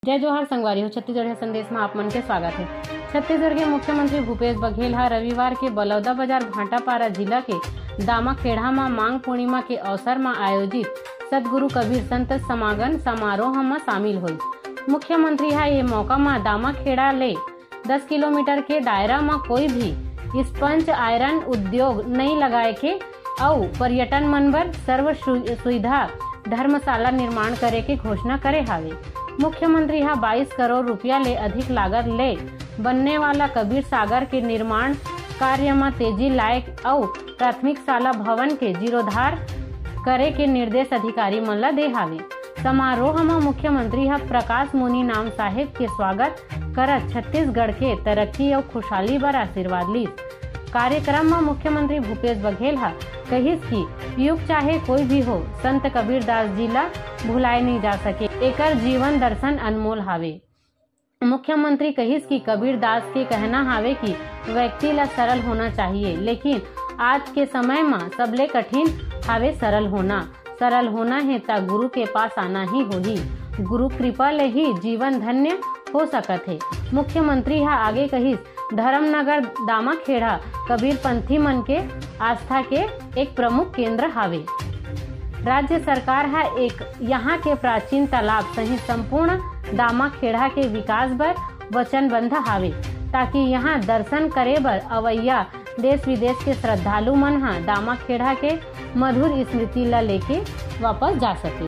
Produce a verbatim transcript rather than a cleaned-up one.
जय जोहार संगवारी हो, छत्तीसगढ़िया संदेश में आप मन के स्वागत है। छत्तीसगढ़ के मुख्यमंत्री भूपेश बघेल ह रविवार के बलौदा बाजार भाटापारा जिला के दामाखेड़ा म मांग पूर्णिमा के अवसर म आयोजित सतगुरु कबीर संत समागम समारोह म शामिल होइस। मुख्यमंत्री ह ये मौका म दामाखेड़ा ले दस किलोमीटर के दायरा म कोई भी स्पंज आयरन उद्योग नइ लगाए के अउ पर्यटन मन बर सर्व सु-, सुविधा धर्मशाला निर्माण करे के घोषणा करे हावे। मुख्यमंत्री ह बाईस करोड़ रुपया ले अधिक लागत ले बनने वाला कबीर सागर के निर्माण कार्य म तेजी लाए अउ प्राथमिक शाला भवन के जीर्णोद्धार करे के निर्देश अधिकारी मन ल दे हावे। समारोह म मुख्यमंत्री ह प्रकाश मुनि नाम साहेब के स्वागत करत छत्तीसगढ़ के तरक्की अउ खुशहाली बर आशीर्वाद लीस। कार्यक्रम म मुख्यमंत्री भूपेश बघेल ह कहिस कि युग चाहे कोई भी हो, संत कबीरदास जी ला भुलाए नइ जा सके। एकर जीवन दर्शन अनमोल हावे। मुख्यमंत्री कहिस कि कबीरदास के कहना हावे कि व्यक्ति ला सरल होना चाहिए, लेकिन आज के समय म सबले कठिन हावे सरल होना। सरल होना हे त गुरु के पास आना ही होही। गुरु कृपा ले ही जीवन धन्य हो सकत हे। मुख्यमंत्री ह आगे कहिस, धर्मनगर दामाखेड़ा कबीरपंथी मन के आस्था के एक प्रमुख केंद्र हावे। राज्य सरकार ह एक यहाँ के प्राचीन तालाब सहित संपूर्ण दामाखेड़ा के विकास बर वचनबद्ध हावे, ताकि यहाँ दर्शन करे बर अवैया देश विदेश के श्रद्धालु मन ह दामाखेड़ा के मधुर स्मृति ला लेके वापस जा सके।